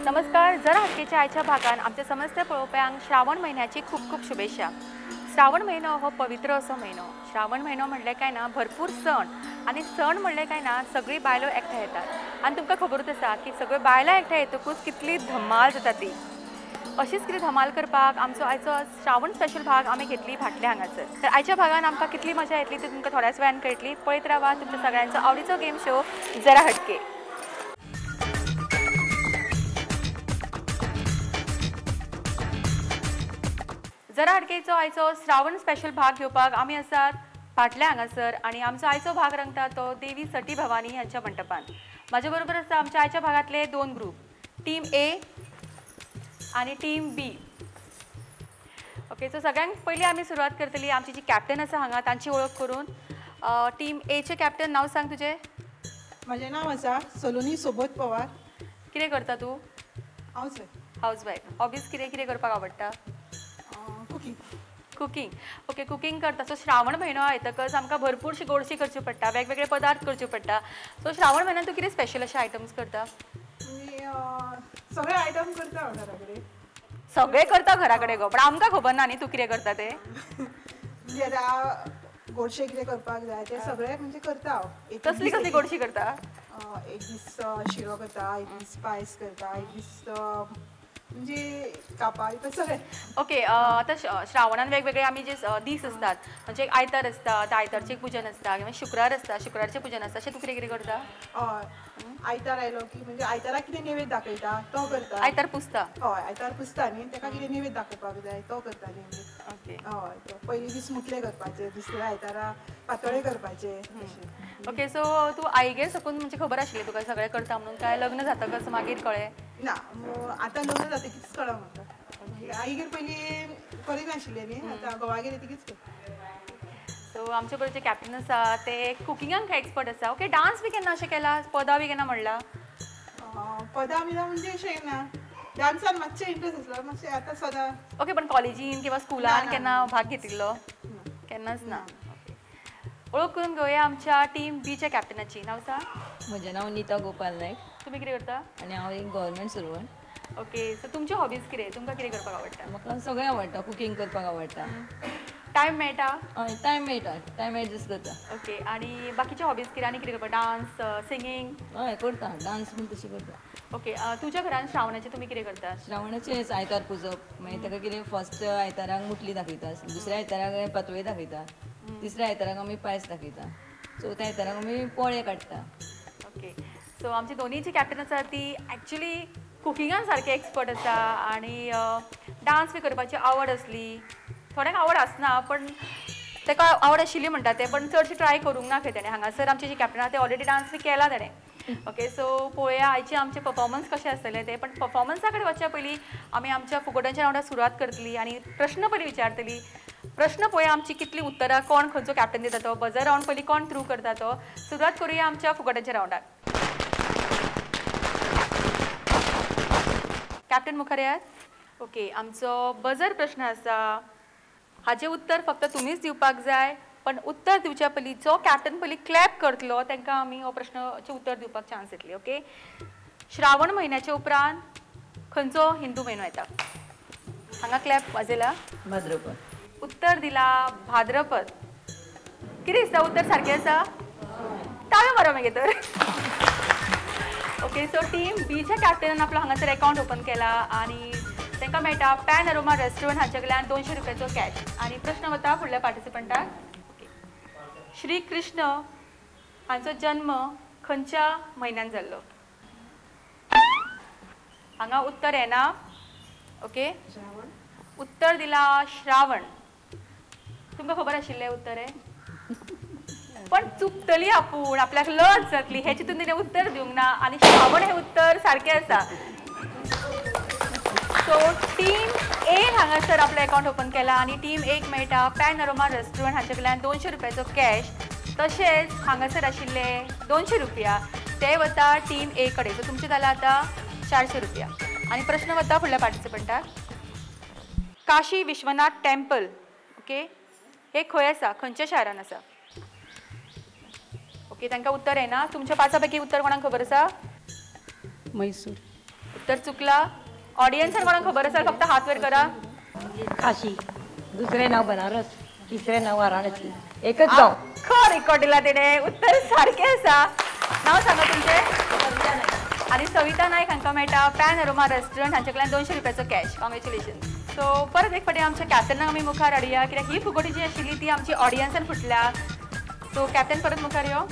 नमस्कार. जरा हटकेच्या आयच्या भागान आमच्या समस्त पळोवप्यांक श्रावण म्हयन्याची खूब खूब शुभेच्छा. श्रावण म्हयनो हो पवित्र असो म्हयनो. श्रावण म्हयनो म्हणलें काय ना भरपूर सण आनी सण म्हणलें काय ना सगळी बायलो एकठांय येतात आनी तुमकां खबरूच आसा की सगळ्यो बायलां एकठांय येतकूच कितली धमाल जाता ती. अशीच कितें धमाल करपाक आमचो आयचो श्रावण स्पेशल भाग आमी घेतली भाटले हांगासर. तर आयच्या भागान आमकां कितली मजा येतली ती तुमकां थोड्याच वेळान कळटली. पळयत रावा तुमच्या सगळ्यांचो आवडीचो गेम शो जरा हटके. जरा हटकेचो आयचो श्रावण स्पेशल भाग घेवपाक आमी आसात भाटल्या हांगासर आनी आमचो आयचो भाग रंगता तो देवी सटी भवानी हांच्या मंटपान. म्हाजे बरोबर आसा आमच्या आयच्या भागांतले दोन ग्रूप, टीम ए आनी टीम बी. ओके, सो सगळ्यांत पयलीं आमी सुरवात करतली आमची जी कॅप्टन आसा हांगा तांची वळख करून. टीम एचे कॅप्टन, नांव सांग तुजें. म्हजें नांव आसा सलोनी सोबत पवार. कितें करता तूं? House wife. House wife. Hobbies कितें कितें करपाक आवडटा? कुकींग. कुकींग. ओके, कुकींग करता. सो श्रावण म्हयनो येतकच आमकां भरपूरशी गोडशी करची पडटा, वेगवेगळे पदार्थ करचे पडटा. सो श्रावण म्हयन्यान तूं कितें स्पेशल अशे आयटम्स करता? सगळे आयटम करता हांव घरा कडेन. सगळे करता घरा कडेन गो, पण आमकां खबर ना न्ही तूं कितें करता तें. म्हणजे आतां गोडशें कितें करपाक जाय तें सगळें म्हणजे करता हांव. कसली कसली गोडशी करता? एक दीस शिरो करता, एक दीस पायस करता, एक दीस म्हणजे कापां सगळें. ओके, आतां श्रावणान वेगवेगळे आमी जे दीस आसतात, म्हणजे एक आयतार आसता, आतां आयतारचें पुजन आसता किंवा शुक्रार आसता, शुक्रारचें पुजन आसता, अशें तूं कितें कितें करता? हय, आयतार आयलो की म्हणजे आयताराक कितें नैवेद्य दाखयता तो करता. आयतार पुजता? हय, आयतार पुजता न्ही, ताका कितें नैवेद्य दाखोवपाक जाय तो करता न्ही. ओके. हय, पयलीं दीस मुटले करपाचे, दुसऱ्या आयतारा पातोळे करपाचे. ओके, सो तूं आईगेर साकून म्हणजे खबर आशिल्लें तुका सगळें करता म्हणून, काय लग्न जातकच मागीर कळ्ळें? ना, आतां लग्न जातकीच कळ्ळां म्हाका. आईगेर पयलीं करिनाशिल्लें न्ही, आतां घोवागेर येतकीच. सो आमचे बरोबर जे कॅप्टन आसा ते कुकिंगाक एक्सपर्ट आसा. ओके, डान्स बी केन्ना अशें केला? पदां बी केन्ना म्हणला? पदां बिदां म्हणजे अशें ना, डान्सान मातशें इंट्रस्ट आसलो मातशें, आतां सदां. ओके, पण कॉलेजीन किंवा स्कुलान केन्ना भाग घेतिल्लो? केन्नाच ना. वळख करून घेवया आमच्या टीम बीच्या कॅप्टनाची. नांव सांग. म्हजें नांव नीता गोपाल नायक. तुमी कितें करता? आनी हांव एक गव्हर्मेंट सर्वंट. ओके, सो तुमची हॉबीज कितें? तुमकां कितें करपाक आवडटा? म्हाका सगळें आवडटा, कुकींग करपाक आवडटा. टायम मेळटा? हय, टायम मेळटा, टायम एडजस्ट करता. ओके, आनी बाकीचे हॉबीज कितें आनी कितें करता? Dance, singing? हय करता, डान्स बीन तशें करता. ओके, तुज्या घरान श्रावणाचें तुमी कितें करता? श्रावणाचें आयतार पुजप, मागीर ताका कितें फर्स्ट आयताराक मुटली दाखयता, दुसऱ्या आयताराक पातोळी दाखयता, तिसऱ्या आयताराक आमी पायस दाखयता, चवथ्या आयताराक आमी पोळे काडटा. ओके, सो आमची दोनीय जी कॅप्टन आसा ती एक्चुली कुकिंगान सारकी एक्सपर्ट आसा आनी डान्स बी करपाची आवड आसली. थोड्यांक आवड आसना पण ताका आवड आशिल्ली म्हणटा ते, पण चडशी ट्राय करूंक ना खंय तेणें. हांगासर आमचे जे कॅप्टन आसा ते ऑलरेडी डान्स बी केला तेणें. ओके, सो पळोवया आयचे आमचे परफॉर्मन्स कशें आसतले ते. पण परफॉर्मन्सा कडेन वचच्या पयलीं आमी आमच्या फुगोट्यांच्या रावंडार सुरवात करतली आनी प्रश्न पयलीं विचारतली. प्रश्न पळोवया आमची कितली उत्तरां कोण खंयचो कॅप्टन दिता तो, बजर रावंड पयलीं कोण थ्रू करता तो. सुरवात करुया आमच्या फुगोट्यांच्या रावंडार. कॅप्टन मुखार येयात. ओके, आमचो बजर प्रश्न आसा, हाजें उत्तर फक्त तुमीच दिवपाक जाय, पण उत्तर दिवच्या पयलीं जो कॅप्टन पयलीं क्लॅप करतलो तांकां आमी हो प्रश्नाचें उत्तर दिवपाक चान्स दितली. ओके, श्रावण म्हयन्याच्या उपरांत खंयचो हिंदू म्हयनो येता? हांगा क्लॅप वाजयला. भाद्रपद. उत्तर दिला भाद्रपद. कितें दिसता उत्तर सारकें आसा? ताळयो मारा मागीर तर. ओके, सो टीम बीच्या कॅप्टनान आपलो हांगासर अकावंट ओपन केला आनी तांकां मेळटा पॅन अरोमा रेस्टॉरंट हांचे कडल्यान 200 रुपयाचो कॅश. आनी प्रश्न वता फुडल्या पार्टिसिपंटाक. श्री कृष्ण हांचो जन्म खंयच्या म्हयन्यान जाल्लो? हांगा उत्तर येना. ओके, उत्तर दिला श्रावण. तुमकां खबर आशिल्लें उत्तर हें? पण चुकतली आपूण, आपल्याक लज जातली हें चिंतून तिणें उत्तर दिवंक ना आनी श्रावण हें उत्तर सारकें आसा. सो टीम ए हांगासर आपलो अकावंट ओपन केला आनी टीम एक मेळटा पॅन अरोमा रेस्टॉरंट हांचे कडल्यान 200 रुपयाचो कॅश, तशेंच हांगासर आशिल्ले 200 रुपया ते वता टीम ए कडेन. सो तुमचें जालां आतां 400 रुपया. आनी प्रश्न वता फुडल्या पार्टिसिपंटाक. काशी विश्वनाथ टेम्पल, ओके, हे खंय आसा, खंयच्या शारान आसा? ओके, तांकां उत्तर येना. तुमच्या पांचा पैकी उत्तर कोणाक खबर आसा? मैसूर. उत्तर चुकला. ऑडियन्सान कोणाक खबर आसा फक्त हात वयर करा. काशी, दुसरें नाव बनारस, तिसरें नाव वाराणसी, एकच गांव. खो रिकॉर्ड दिला तेणे, उत्तर सारकें आसा. नाव सांगा तुमचें. आनी सविता नायक हांकां मेळटा पॅन अरोमा रेस्टॉरंट हांचे कडल्यान 200 रुपयाचो कॅश. कॉंग्रेच्युलेशन. सो परत एक फावटी आमच्या कॅप्टनाक आमी मुखार हाडया, कित्याक ही फुगोटी जी आशिल्ली ती आमची ऑडियन्सान फुटल्या. सो कॅप्टन परत मुखार यो.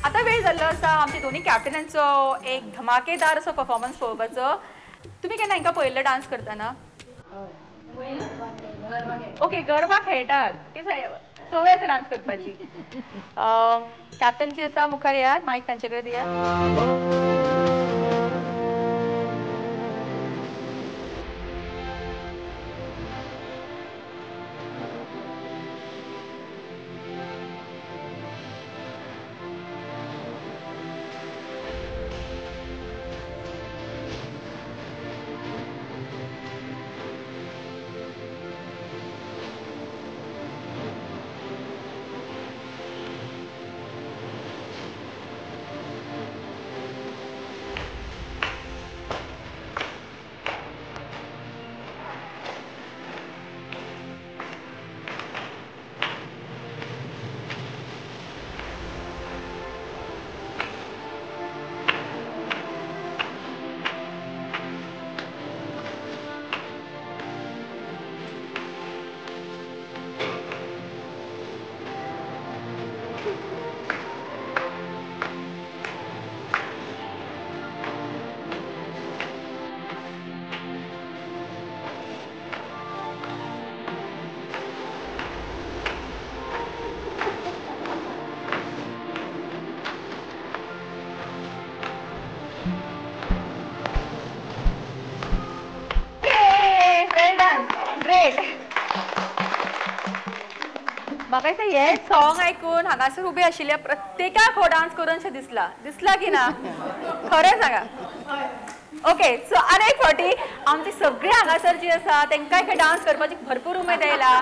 आतां वेळ जाल्लो आसा आमच्या दोनी कॅप्टनांचो एक धमाकेदार असो परफॉर्मन्स पळोवपाचो. तुमी केन्ना हांकां पळयल्लो डान्स करतना? ओके, गरबा खेळटात, संवय आसा डान्स करपाची. कॅप्टन जी आसा मुखार येयात, मायक तांचे कडेन दियात. म्हाका दिसता हें सॉंग आयकून हांगासर उबे आशिल्ल्या प्रत्येकाक हो डान्स करून दिसला. दिसला की ना? खरें सांगा. ओके, सो आनी एक फावटी आमची सगळी हांगासर जी आसा तांकां डान्स करपाची भरपूर उमेद आयला.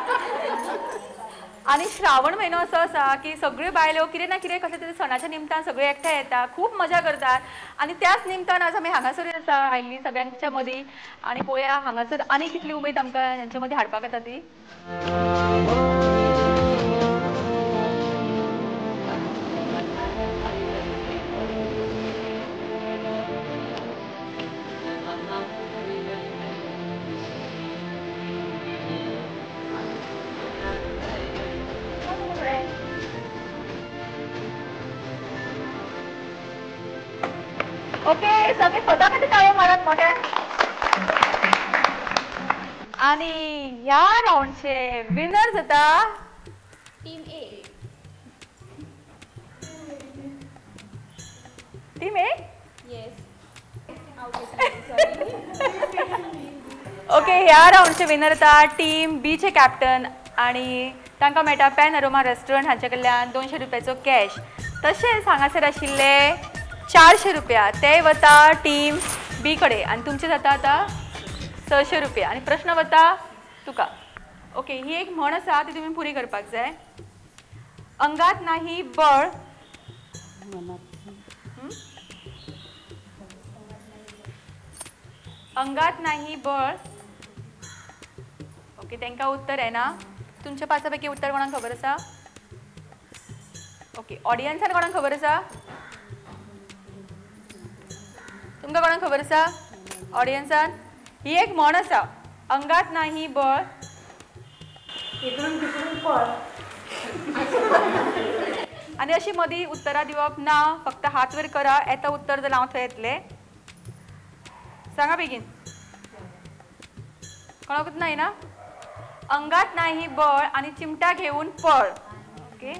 आनी श्रावण म्हयनो असो आसा की सगळ्यो बायलो कितें ना कितें कसले तरी सणाच्या निमतान सगळे एकठांय येता, खूब मजा करतात. आनी त्याच निमतान आज आमी हांगासर आसा आयिल्ली सगळ्यांच्या मदीं. आनी पळोवया हांगासर आनी कितली उमेद आमकां हेंच्या मदीं हाडपाक येता ती. ओके, सगळे स्वता खातीर ताळयो मारात मोठ्यान. आनी ह्या रावंडचे विनर जाता team A. Team A? Yes. Okay, ह्या रावंडचे विनर जाता टीम बीचे कॅप्टन आनी तांकां मेळटा पॅन अरोमा रेस्टॉरंट हांचे कडल्यान 200 रुपयाचो कॅश. तशेंच हांगासर आशिल्ले 400 रुपया ते वता टीम बी कडे आनी तुमचे जाता आतां 600 रुपया. आनी प्रश्न वता तुका. ओके, ही एक म्हण आसा ती तुमी पुरी करपाक जाय. अंगात नाही बळ, अंगात नाही बळ. ओके, तांकां उत्तर येना. तुमच्या पांचा पैकी उत्तर कोणाक खबर आसा? ओके, ऑडियन्सान कोणाक खबर आसा? तुमकां कोणाक खबर आसा ऑडियन्सान? ही एक म्हण आसा, अंगात नाही बळ इकडून तिकडून पळ. आनी अशी मदीं उत्तरां दिवप ना, फक्त हात वयर करा, येता उत्तर जाल्यार हांव थंय येतलें. सांगा बेगीन, कोणाकूच नाही ना? अंगात नाही बळ आनी चिमटा घेवन पळ. ओके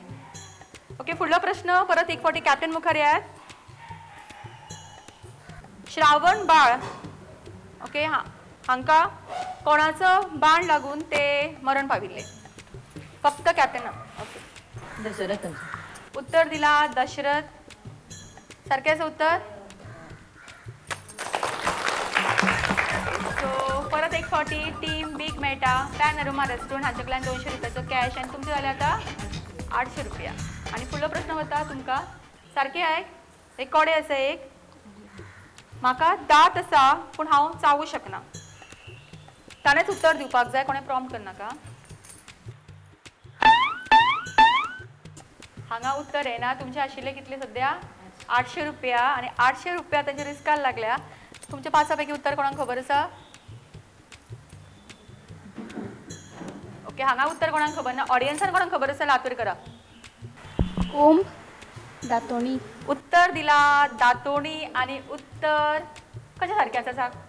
ओके, फुडलो प्रश्न परत एक फावटी कॅप्टन मुखार येयात. श्रावण बाळ, ओके, हांकां कोणाचो बाण लागून ते मरण पाविल्ले? फक्त कॅप्टन. ओके, दशरथ. उत्तर दिला दशरथ. सारकें आसा उत्तर. सो परत एक फावटी टीम बीक मेळटा पॅन अरोमा रेस्टॉरंट हांचे कडल्यान 200 रुपयाचो कॅश आनी तुमचे जाले आतां 800 रुपया. आनी फुडलो प्रश्न वता तुमकां. सारकें आयक, एक कोडे आसा एक. म्हाका दांत आसा पूण हांव चावूं शकना. ताणेंच उत्तर दिवपाक जाय, कोणें प्रॉम्प्ट करनाका. हांगा उत्तर येना. तुमचे आशिल्ले कितले सद्या? 800 रुपया. आनी 800 रुपया तांचे रिस्कार लागल्या. तुमच्या पांचा पैकी उत्तर कोणाक खबर आसा? ओके, हांगा उत्तर कोणाक खबर ना. ऑडियन्सान कोणाक खबर आसा? लातूर करा. कोंब, दातोणी. उत्तर दिला दातोणी. आनी उत्तर कशें सारकें आसा सांग?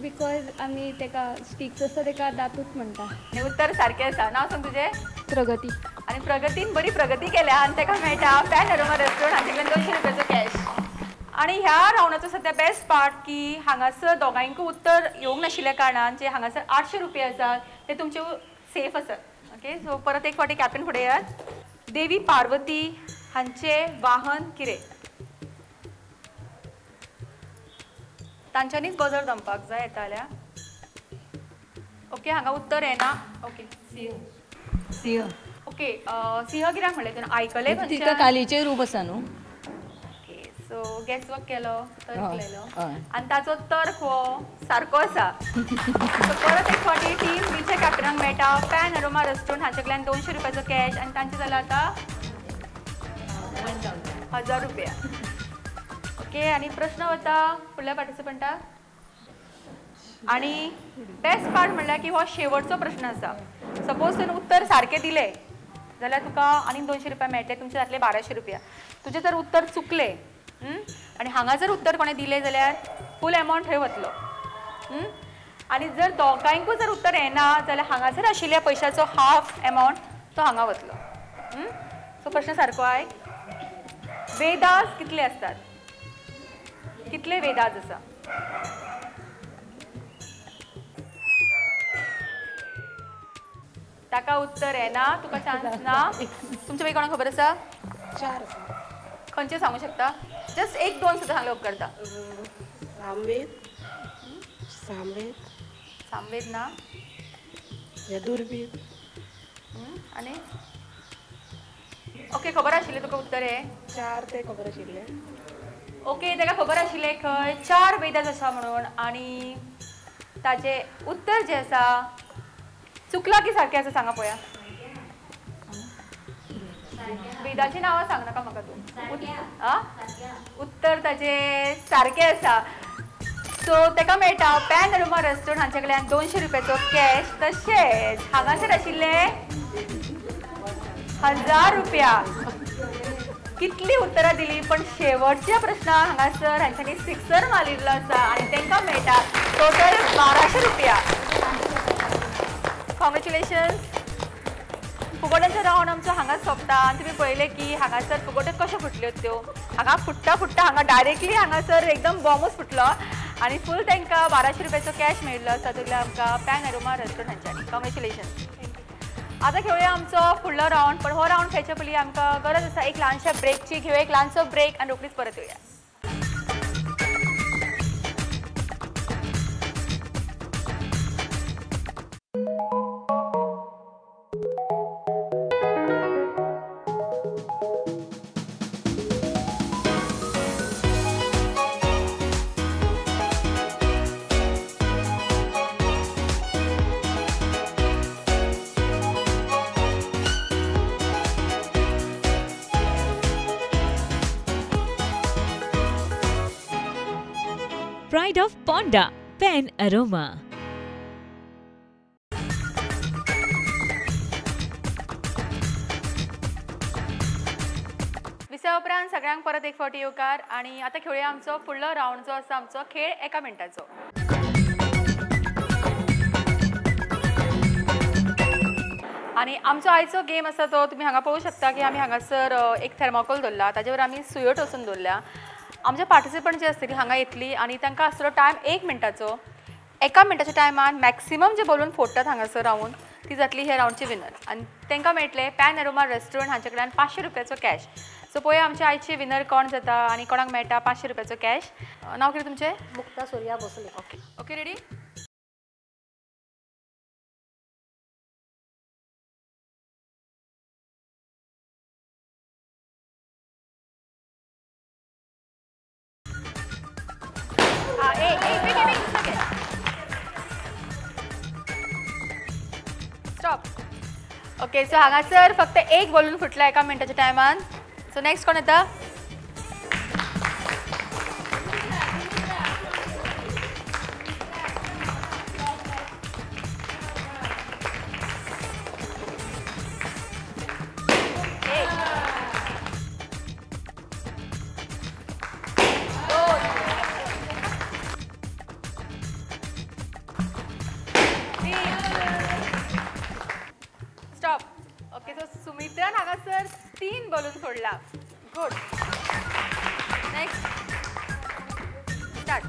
Because आमी तेका स्टिक्स आसता तेका दातूच म्हणटा. आनी उत्तर सारकें आसा. नांव सांग तुजें? प्रगती. आनी प्रगतीन बरी प्रगती केल्या आनी तेका मेळटा पॅन अरोमा रेस्टॉरंट हांचे 200 रुपयाचो कॅश. आनी ह्या रावंडाचो सद्या बेस्ट पार्ट की हांगासर दोगांयकूय उत्तर येवंक नाशिल्ल्या कारणान जे हांगासर 800 रुपया आसात ते तुमचे सेफ आसात. ओके, सो परत एक फावटी कॅप्टन फुडें येयात. देवी पार्वती हांचे वाहन कितें? तांच्यांनीच बजर दमपाक जाय येता जाल्यार. ओके, हांगा उत्तर येना. ओके, सिंह. सिंह. ओके, सिंह कित्याक म्हणलें तुवें? आयकलें तिका कालीचें रूप आसा न्हू. ओके, सो गॅस वर्क केलो, तर्क लायलो आनी ताचो तर्क हो सारको आसा. परत एक फावटी टीम बीच्या कॅप्टनाक मेळटा पॅन अरोमा रेस्टॉरंट हांचे कडल्यान 200 रुपयाचो कॅश आनी तांचे जाला आतां 1000 रुपया. ओके, आनी प्रश्न वता फुडल्या पार्टिसिपंटाक. आनी बेस्ट पार्ट म्हणल्यार की हो शेवटचो प्रश्न आसा. सपोज तुवें उत्तर सारकें दिलें जाल्यार तुका आनीक 200 रुपया मेळटले, तुमचे जातले 1200 रुपया. तुजें जर उत्तर चुकलें आनी हांगा जर उत्तर कोणें दिलें जाल्यार फूल एमावंट थंय वतलो. आनी जर दोगांयकूय जर उत्तर येना जाल्यार हांगासर आशिल्ल्या पयशाचो हाफ एमावंट तो हांगा वतलो. सो प्रश्न सारको आयक. वेदास कितले आसतात? कितले वेदास आसा? ताका उत्तर येना, तुका चान्स ना. तुमचे पैकी कोणाक खबर आसा? 4. खंयचे सांगू शकता? जस्ट 1-2 सुद्दां सांगले उपकारता. सामवेद. सामवेद. सामवेद ना. यजुर्वेद. आनी ओके, खबर आशिल्लें तुका उत्तर हें? 4 ते खबर आशिल्लें. ओके, ताका खबर आशिल्लें खंय 4 वेदास आसा म्हणून. आनी ताजें उत्तर जें आसा चुकलां की सारकें आसा सांगा पळोवया. वेदाचीं नांवां सांग नाका म्हाका तूं. उत्तर ताजें सारकें आसा. सो ताका मेळटा पॅन अरोमा रेस्टॉरंट हांचे कडल्यान 200 रुपयाचो कॅश. तशेंच हांगासर आशिल्ले 1000 रुपया. कितली उत्तरां दिली पण शेवटच्या प्रश्नाक हांगासर हांच्यांनी सिक्सर मारिल्लो आसा आनी तांकां मेळटा टोटल 1200 रुपया. कॉंग्रेच्युलेशन्स. फुगोट्यांचो रावंड आमचो हांगा सोंपता आनी तुमी पळयलें की हांगासर फुगोट्यो कश्यो फुटल्यो त्यो. हांगा फुट्टा फुट्टा हांगा डायरेक्टली हांगासर एकदम बॉमूच फुटलो आनी फूल तांकां 1200 रुपयाचो कॅश मेळिल्लो आसा तुगेल्या आमकां पॅन अरोमा रेस्टॉरंट हांच्यांनी. कॉंग्रेच्युलेशन्स. आतां खेळुया आमचो फुडलो रावंड. पण हो रावंड खेळचे पयलीं आमकां गरज आसा एक ल्हानशा ब्रेकची. घेवया एक ल्हानसो ब्रेक आनी रोखडीच परत येवया. Pride of Ponda, Pen Aroma. विसवा उपरांत सगळ्यांक परत एक फावटी येवकार. आनी आतां खेळुया आमचो फुडलो रावंड जो आसा आमचो खेळ एका मिनटाचो. आनी आमचो आयचो गेम आसा तो तुमी हांगा पळोवंक शकता की आमी हांगासर एक थर्माकोल दवरला, ताजेवर आमी सुयो टोसून दवरल्या. आमचे पार्टिसिपंट जे आसतली हांगा येतली आनी तांकां आसतलो टायम 1 मिनटाचो. एका मिनटाच्या टायमान मॅक्सिमम जे बलून फोडटात हांगासर रावून ती जातली ह्या रावंडची विनर. आनी तांकां मेळटले पॅन अरोमा रेस्टॉरंट हांचे कडल्यान 500 रुपयाचो कॅश. सो पळोवया आमचे आयचे विनर कोण जाता आनी कोणाक मेळटा 500 रुपयाचो कॅश. नांव कितें तुमचें? Mukta Surya Bhosle. Okay, okay, ready? Okay so हांगासर फक्त एक बलून फुटला एका मिनटाच्या टायमान. सो नेक्स्ट कोण येता? ओके सो सुमित्रान हांगासर 3 बलून फोडला. Good. Next start.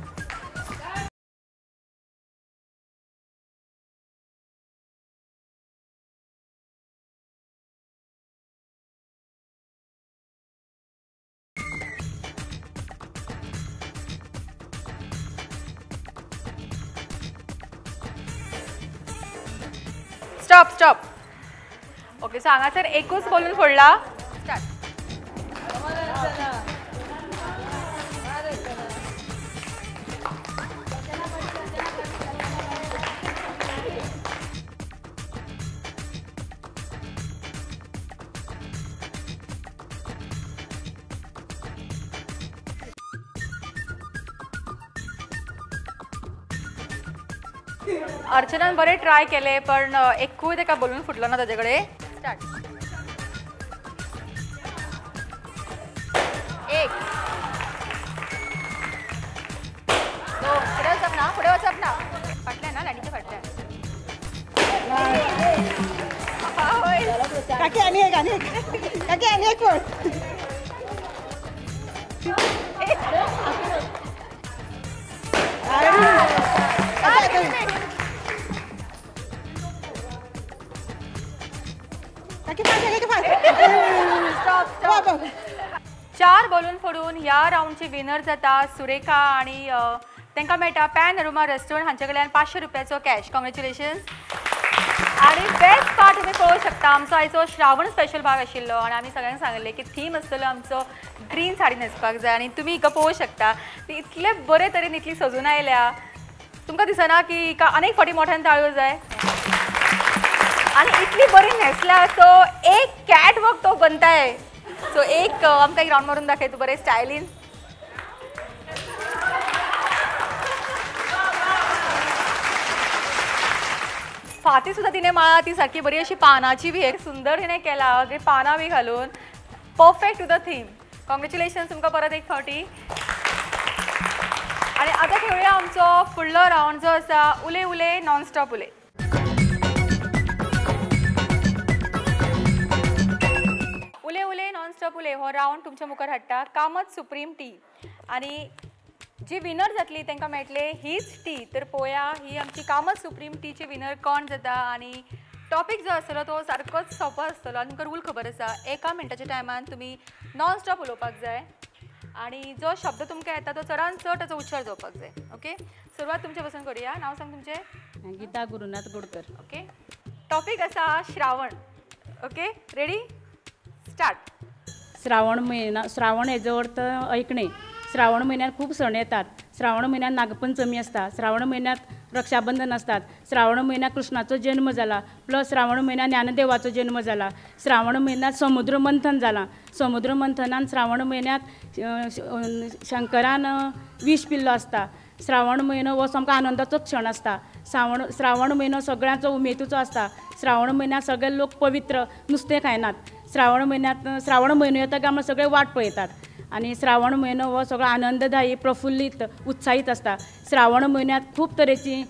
Stop stop. Okay so हांगासर एकूच बलून फोडला. स्टार्ट. अर्चनान बरे ट्राय केले पण एकूय तेका बलून फुटलो ना ताजे कडेन. स्टार्ट. एक दोन फुडें वचप ना, फुडें वचप ना, फाटल्यान ना, लायनीच्या फाटल्यान. काकी आनी एक, आनी एक काकी, आनी एक कोण? चार बलून फोडून ह्या रावंडची विनर जाता सुरेखा आणि तांकां मेळटा पॅन अरोमा रेस्टॉरंट हांचे कडल्यान 500 रुपयाचो कॅश. कॉंग्रेच्युलेशन्स. आणि बेस्ट पार्ट तुमी पळोवंक शकता आमचो आयचो श्रावण स्पेशल भाग आशिल्लो आनी आमी सगळ्यांक सांगलें की थीम आसतलो आमचो ग्रीन साडी न्हेसपाक जाय आनी तुमी हिका पळोवंक शकता ती इतले बरे तरेन इतली सजून आयल्या. तुमकां दिसना की हिका अनेक फावटी मोठ्यान ताळयो जाय आनी इतली बरी न्हेसल्या. सो एक कॅट वॉक तो बनताय. सो एक आमकां एक रावंड मारून दाखय तूं बरें स्टायलीन. फाती सुद्दां तिणें माळा ती सारकी बरी अशी पानाची बी एक सुंदर तिणें केला, पानां बी घालून perfect to the theme. Congratulations तुमकां परत एक फावटी. आनी आतां खेळुया आमचो फुडलो रावंड जो आसा उले उले नॉनस्टॉप उले. उले उले नॉनस्टॉप उले हो रावंड तुमच्या मुखार हाडटा कामत सुप्रीम टी आनी जी विनर जातली तांकां मेळटले हीच टी. तर पळोवया ही आमची कामत सुप्रीम टीची विनर कोण जाता. आनी टॉपीक जो आसतलो तो सारकोच सोंपो आसतलो आनी तुमकां रूल खबर आसा, एका मिनटाच्या टायमान तुमी नॉनस्टॉप उलोवपाक जाय आनी जो शब्द तुमकां येता तो चडान चड ताचो उच्चार जावपाक जाय. ओके, सुरवात तुमचे पासून करुया. नांव सांग तुमचें? गीता गुरुनाथ गोडकर. ओके, टॉपीक आसा Shravan. Okay, ready, start. Shravan म्हयना, Shravan हेजो अर्थ ऐकणे. श्रावण म्हयन्यात खूब सण येतात. श्रावण म्हयन्यात नागपंचमी आसता, श्रावण म्हयन्यात रक्षाबंधन आसतात, श्रावण म्हयन्यात कृष्णाचो जन्म जाला, प्लस श्रावण म्हयन्यात ज्ञानदेवाचो जन्म जाला, श्रावण म्हयन्यात समुद्र मंथन जाला, समुद्र मंथनान श्रावण म्हयन्यात शंकरान विश पिल्लो आसता. श्रावण म्हयनो हो सामको आनंदाचो क्षण आसता. श्रावण म्हयनो सगळ्यांचो उमेदीचो आसता. श्रावण म्हयन्यात सगळे लोक पवित्र, नुस्तें खायनात. श्रावण म्हयन्यात श्रावण म्हयनो येता काय म्हळ्यार सगळे वाट पळयतात आनी श्रावण म्हयनो हो सगळो आनंददायी, प्रफुल्लीत, उत्साहीत आसता. श्रावण म्हयन्यात खूब तरेची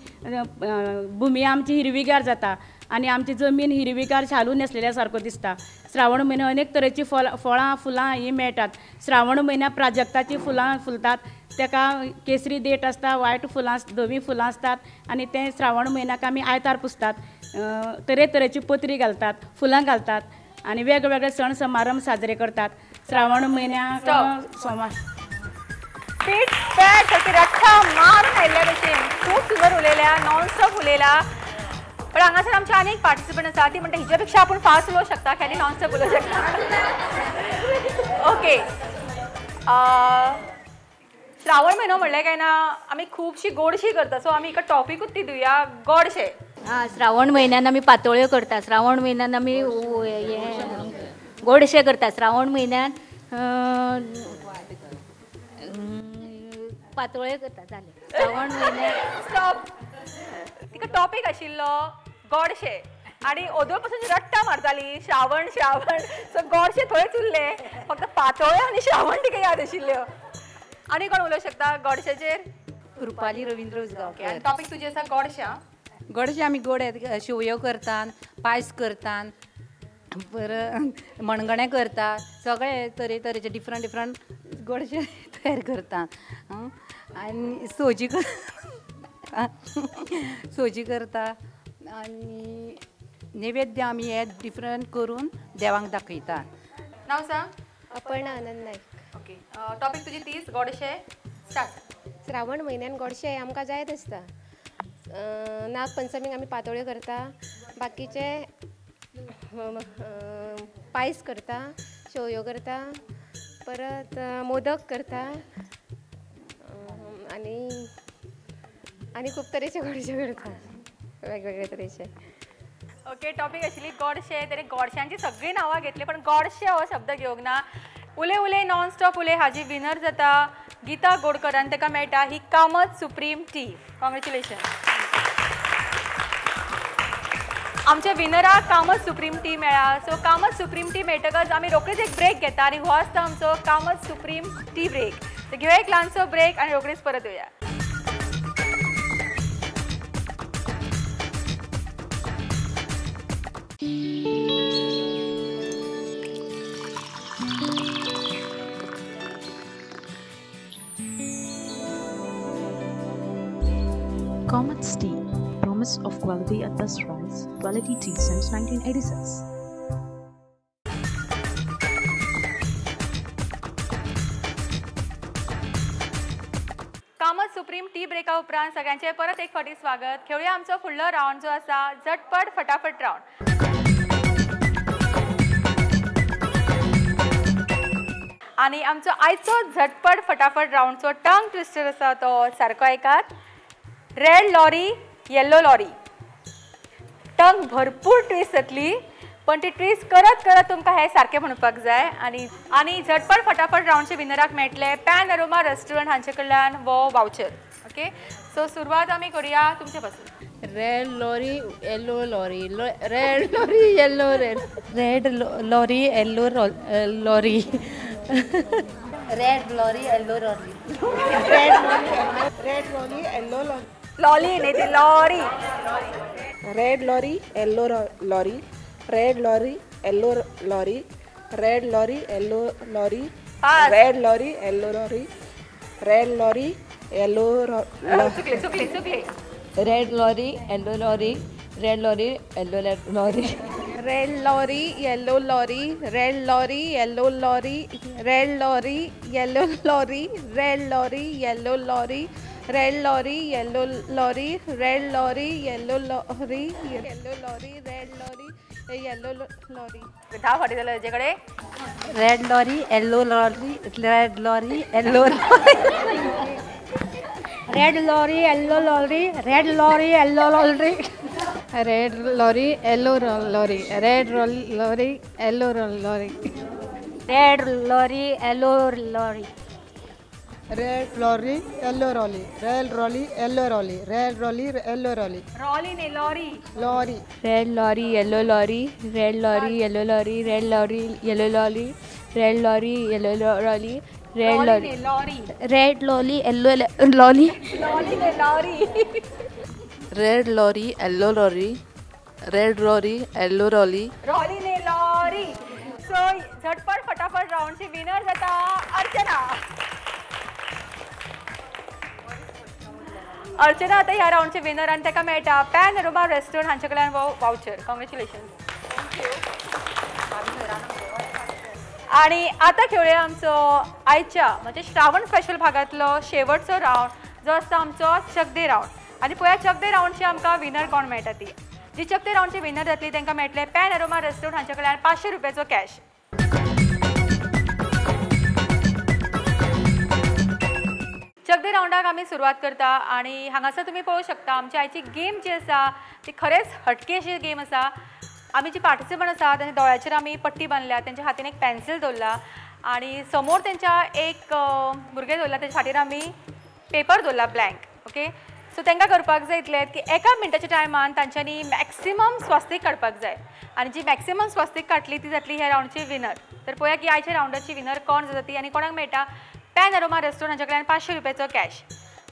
भुमी आमची हिरवीगार जाता आनी आमची जमीन हिरवीगार शालू न्हेसलेल्या सारको दिसता. श्रावण म्हयन्यात अनेक तरेची फळां फुलां हीं मेळटात. श्रावण म्हयन्यात प्राजक्ताचीं फुलां फुलतात, ताका केसरी देठ आसता, वायट फुलां, धवीं फुलां आसतात आनी तें श्रावण म्हयन्याक आमी आयतार पुजतात, तरेतरेची पत्री घालतात, फुलां घालतात आनी वेगवेगळे सण समारंभ साजरे करतात. श्रावण म्हयन्याक सोमार पीठ पॅट सारकी रट्टा मारून आयिल्ल्या भशेन खूब सुंदर उलयल्या, नॉनस्टॉप उलयला. पण हांगासर आमचे आनीक पार्टिसिपंट आसा ती म्हणटा हिच्या पेक्षा आपूण फास्ट उलोवंक शकता, खाली नॉनस्टॉप उलोवंक शकता. ओके, श्रावण म्हयनो म्हणलें काय ना आमी खुबशी गोडशी करता, सो आमी एका टॉपिकूच ती दिवया, गोडशे. हां, श्रावण म्हयन्यान आमी पातोळ्यो करता, श्रावण म्हयन्यान आमी गोडशें करता, श्रावण म्हयन्यान पातोळ्यो करता. जालें. श्रावण म्हयन्यान स्टॉप. तिका टॉपीक आशिल्लो गोडशें आनी ओदोळ पासून रट्टा मारताली श्रावण श्रावण. सो गोडशें थंयच उरलें, फक्त पातोळ्यो आनी श्रावण तिका याद आशिल्ल्यो. आनी कोण उलोवंक शकता गोडशेचेर? रुपाली रविंद्र उजगांवकर. टॉपीक तुजें आसा गोडशें. गोडशें आमी गोड शेवयो करतात, पायस करतात, बरं मणगणें करता, सगळे तरेतरेचे डिफरंट डिफरंट गोडशें तयार करता आनी सोजी सोजी करता आनी नैवेद्य आमी हे डिफरंट करून देवांक दाखयता. नांव सांग. अपर्णा आनंद नायक. ओके, टॉपीक तुजी तीच गोडशें. स्टार्ट. श्रावण म्हयन्यान गोडशें आमकां जायत आसता. नागपंचमीक आमी पातोळ्यो करता, बाकीचे पायस करता, शेवयो करता, परत मोदक करता आनी आनी खूब तरेचे गोडशे करता, वेगवेगळे तरेचे. ओके, टॉपीक आशिल्ली गोडशें. तरी गोडश्यांची सगळीं नांवां घेतली पण गोडशें हो शब्द घेवंक ना. उले उले नॉन स्टॉप उले हाजी विनर जाता गीता गोडकर आनी ताका मेळटा ही कामत सुप्रीम टी. कॉंग्रेच्युलेशन. आमच्या विनराक कामत सुप्रीम टी मेळ्ळा. सो कामत सुप्रीम टी मेळटकच आमी रोखडीच एक ब्रेक घेता आनी हो आसता आमचो कामत सुप्रीम टी ब्रेक. तर घेवया एक ल्हानसो ब्रेक आनी रोखडीच परत येवया. Kamat's Tea, promise of quality at best price, quality tea since 1986. Kamat supreme tea ब्रेका उपरांत सगळ्यांचे परत एक फावटी स्वागत. खेळुया आमचो फुडलो रावंड जो आसा झटपट फटाफट रावंड. आनी आमचो आयचो झटपट फटाफट रावंडचो टंग ट्विस्टर आसा तो सारको आयकात. Red lorry yellow lorry. Tongue भरपूर ट्विस्ट जातली पण ती ट्विस्ट करत करत तुमकां हें सारकें म्हणपाक जाय. आनी आनी झटपट फटाफट रावंडचे विनराक मेळटले पॅन अरोमा रेस्टॉरंट हांचे कडल्यान वो वावचर. ओके, सो सुरवात आमी करुया तुमचे पासून. Red lorry yellow lorry, red lorry yellow red, red lorry yellow lorry, red lorry yellow lorry, red lorry yellow lorry, lolly न्ही ती lorry, red lorry yellow lorry, red lorry yellow lorry, red lorry yellow lorry, red lorry yellow lorry, red lorry yellow. चुकले चुकले चुकले. Red lorry yellow lorry, red lorry yellow lorry, red lorry yellow lorry, red lorry yellow lorry, red lorry yellow lorry, red lorry yellow lorry, red lorry yellow lorry, red lorry yellow lorry, yellow lorry, red lorry yellow lorry. 10 फावटी जाले हेजे कडेन. Red lorry yellow lorry, red lorry yellow lorry, red lorry yellow lorry, red lorry yellow lorry, red lorry yellow lorry, red lorry yellow lorry, red lorry yellow lorry, red lorry yellow lorry, red lorry yellow lorry, red lorry yellow lorry, really न्ही lorry, lorry, red lorry yellow lorry, red lorry yellow lorry, red lorry yellow lorry, red lorry yellow lorry, red lorry lorry, red lorry yellow lorry, lorry न्ही lorry, red lorry yellow lorry, red lorry yellow lorry, really न्ही lorry. So झटपट फटाफट रावंडची winner जाता अर्चना. अर्चना आतां ह्या रावंडचे winner आनी ताका मेळटा पॅन अरोमा रेस्टॉरंट हांचे कडल्यान वावचर. कॉंग्रेच्युलेशन. आनी आतां खेळुया आमचो आयच्या म्हणजे श्रावण स्पेशल भागांतलो शेवटचो रावंड जो आसता आमचो चकदे रावंड. आनी पळया चकदे रावंडची आमकां विनर कोण मेळटा ती. जी चकदे रावंडची विनर जातली तांकां मेळटले पॅन अरोमा रेस्टॉरंट हांचे कडल्यान 500 रुपयाचो कॅश. चक दे रावंडाक आमी सुरवात करता आनी हांगासर तुमी पळोवंक शकता आमची आयची गेम जी आसा ती खरेंच हटके अशी गेम आसा. आमी जी पार्टिसिपंट आसा तांच्या दोळ्याचेर आमी पट्टी बांदल्या, तेंच्या हातीन एक पेन्सील दवरला आनी समोर तेंच्या एक भुरगें दवरला, तेच्या फाटीर आमी पेपर दवरला ब्लँक. ओके, सो तांकां करपाक जाय इतलें की एका मिनटाच्या टायमान तांच्यांनी मॅक्सिमम स्वास्तीक काडपाक जाय आनी जी मॅक्सिमम स्वास्तीक काडली ती जातली ह्या रावंडची विनर. तर पळोवया की आयच्या रावंडाची विनर कोण जाता ती आनी कोणाक मेळटा पॅन अरोमा रेस्टॉरंट हांच्या कडल्यान 500 रुपयाचो कॅश.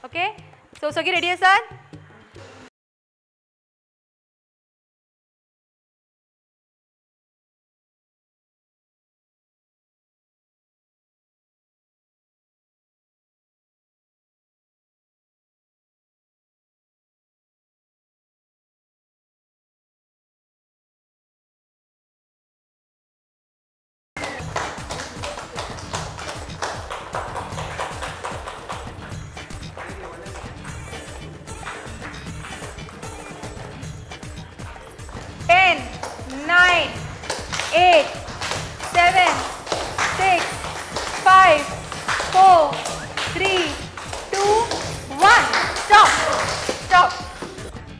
ओके, सो सगळीं रेडी आसात? 9, 8, 7, 6, 5, 4, 3, 2, 1. Stop stop.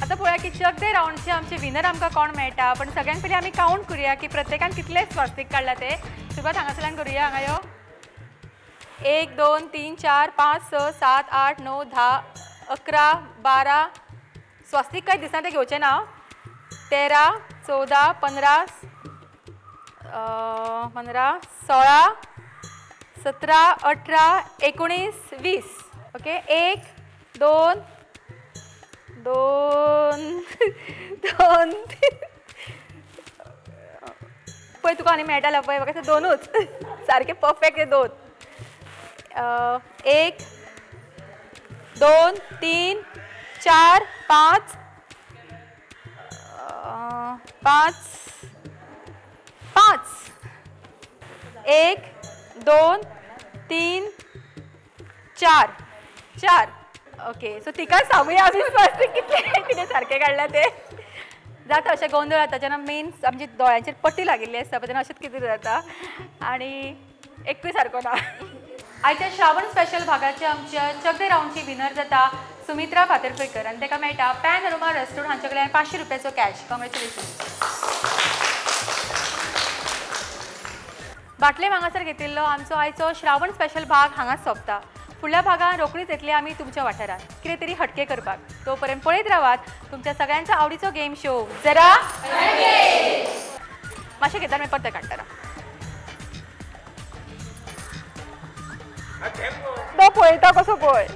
आतां पळोवया की चक दे रावंडचे आमचे विनर आमकां कोण मेळटा. पण सगळ्यांत पयलीं आमी कावंट करुया की प्रत्येकान कितले स्वास्तीक काडला ते. सुरवात हांगासरल्यान करुया. हांगा यो 1 2 3 4 5 6 7 8 9 10 11 12. स्वास्तीक काय दिसना ते घेवचें ना. 13 14 15 15 16 17 18 19 20. ओके, 1 2 2 2 3. पळय तुका आनी मेळटा पळय म्हाका दोनूच सारके परफेक्ट ते दोन. 1 2 3 4 5 5 5 1 2 3 4 4. ओके, सो तिका सांगूया आमी स्वास्तीक कितले कितें सारकें काडलां तें. जाता अशें गोंदळ जाता जेन्ना मेन आमच्या दोळ्यांचेर पट्टी लागिल्ली आसता पळय तेन्ना अशेंच कितें जाता आनी एकूय सारको ना. आयच्या श्रावण स्पेशल भागाचे आमच्या चक दे रावंडची विनर जाता सुमित्रा फातर्पेकर आनी ताका मेळटा पॅन अरोमा रेस्टॉरंट हांच्या कडल्यान 500 रुपयाचो कॅश. कॉंग्रेच्युलेशन. बाटले हांगासर घेतिल्लो आमचो आयचो श्रावण स्पेशल भाग हांगाच सोंपता. फुडल्या भागान रोखडीच येतले आमी तुमच्या वाठारांत कितें तरी हटके करपाक. तो पर्यंत पळयत रावात तुमच्या सगळ्यांचा आवडीचो गेम शो जरा मातशें घेता मागीर परतें काडटना. तो पळयता कसो पळय.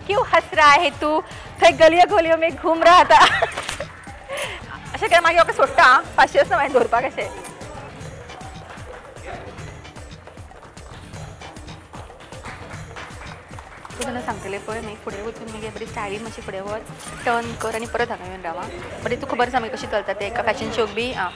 क्यों हंस रहा है तू? थंय गलियों गलियों में घूम रहा था. अशें काय मागीर म्हाका सोडटा पाशियेंस ना मागीर दवरपाक. अशें तूं जेन्ना सांगतलें पळय मागीर फुडें वचून मागीर बरी स्टायलीन मातशी फुडें वच, टर्न कर आनी परत हांगा येवन राव. बरें, तुका खबर आसा मागीर कशी चलता तें एका फॅशन शोक बी. आं,